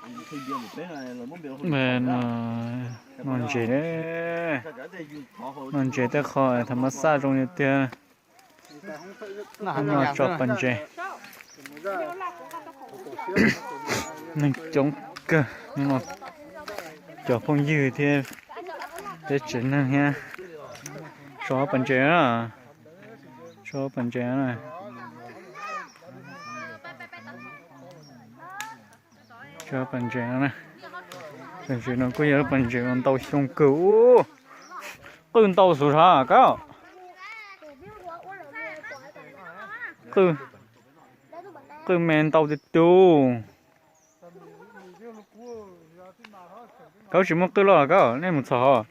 Noj ntses, noj ntses tej qho thaum mab xaj zoo li tiag. Hnub no tso pas ntses, neeg coob kawg. Hnub no cov phooj ywg thiab peb tsev neeg thiab tso pas ntses na, tso pas ntses na. Tso pas ntses no na. Pas ntses no kuj yog lub pas ntses uas ntau xyoo kawg. Qwj ntau xwb sas kab. Qwj me ntau tiag tiag. Kab tsis muaj qwj los kab, nej mus txhom hov.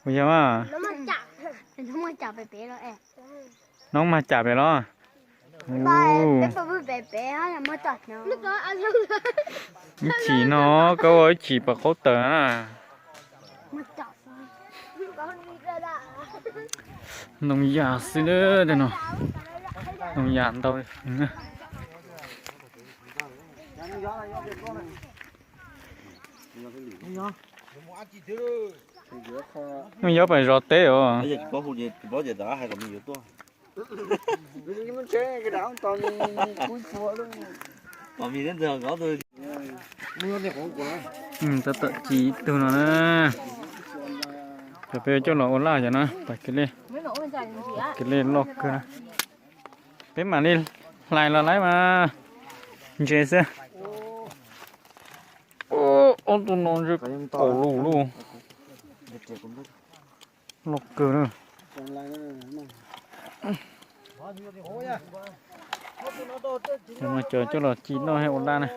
Kuv yog mas. Nov mas cas pem los? Ib chim no koj ua ib chim pas qaub taws na. Ntoo yas xwb tej no. Ntoo yas ntau. Nws yog pas zov teb os. Tab tom ci ib tug no na. Cov peb coj los ua laj yom na, pas kev li, kev li loj kawg. Peb mam li hlais los lawm mas. Ntses xwb. Ob tug no ntshe kaum lus lauj. Loj kawg na. Cov no cov coj los ci noj thiab ua laj na.